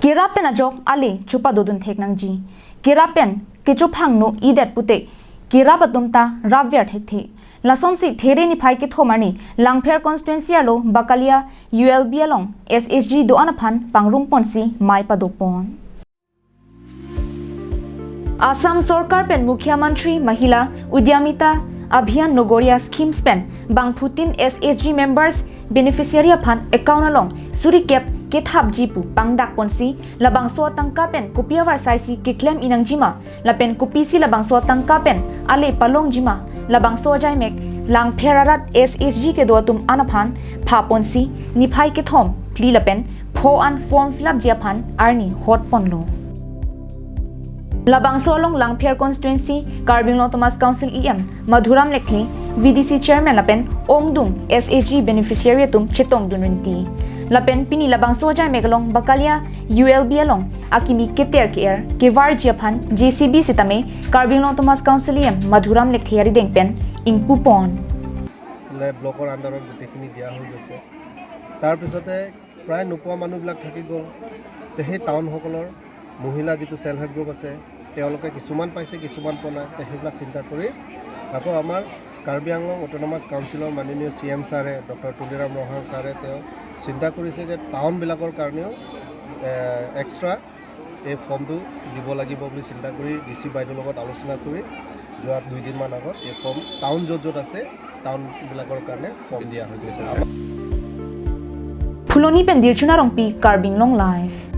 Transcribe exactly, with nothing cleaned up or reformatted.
Kerap pen ajok ale chopadodun thek nangji. Kerap pen kechophang no idet pute kerap atum ta rapver thekthe. Lasonsi There niphai kethom arni Langpher constituency arlo Bakalia U L B along S H G do-an aphan pangrum ponsi mei padopon. Assam Sorkar pen Mukhyamantri Mahila Udyamita Abhiyan Nagoriya schemes pen bangphutin S H G members beneficiary aphan account along suri kep kethapji pu pangdak ponsi labangso atangka pen kopi avarsai si keklem inangjima lapen kopisi labangso atangka pen ale palongjima, labangso ajaimek Langpher arat S H G kedo atum an aphan pha ponsi niphai kethom phli lapen pho an form fill up ji aphan arni hot ponlo. Labangso along Langpher constituency Karbi Anglong Autonomous Council E M Madhuram Lekthe, V D C chairman lapen ongdung S H G beneficiary atum chetongdun rinti. Lapen pini labangso ajaimek along Bakalia U L B along akimi keter ke-er kevarji aphan J C B sitame Karbi Anglong Autonomous Council E M Madhuram Lekthe arideng pen ingpupon. ব্লকৰ আণ্ডাৰত গোটেইখিনি দিয়া হৈ গৈছে। তাৰপিছতে প্ৰায় নোপোৱা মানুহবিলাক থাকি গ'ল। তে সেই টাউনসকলৰ মহিলা যিটো ছেল্ফ হেল্প গ্ৰুপ আছে, তেওঁলোকে কিছুমান পাইছে, কিছুমান পোৱা নাই। তে সেইবিলাক চিন্তা কৰি আকৌ আমাৰ কাৰ্বি আংলং অট'নমাছ কাউন্সিলৰ মাননীয় চি এম ছাৰে, ডক্টৰ তুলিৰাম ৰংহাং ছাৰে তেওঁ চিন্তা কৰিছে যে টাউনবিলাকৰ কাৰণেও এক্সট্ৰা এই ফৰ্মটো দিব লাগিব বুলি চিন্তা কৰি ডি চি বাইদেউৰ লগত আলোচনা কৰি যোৱা দুইদিনমান আগত এই ফৰ্ম টাউন য'ত য'ত আছে টাউনবিলাকৰ কাৰণে ফৰ্ম দিয়া হৈ গৈছে। Phuloni pen Dirchuna Rongpi, Karbi Anglong Live.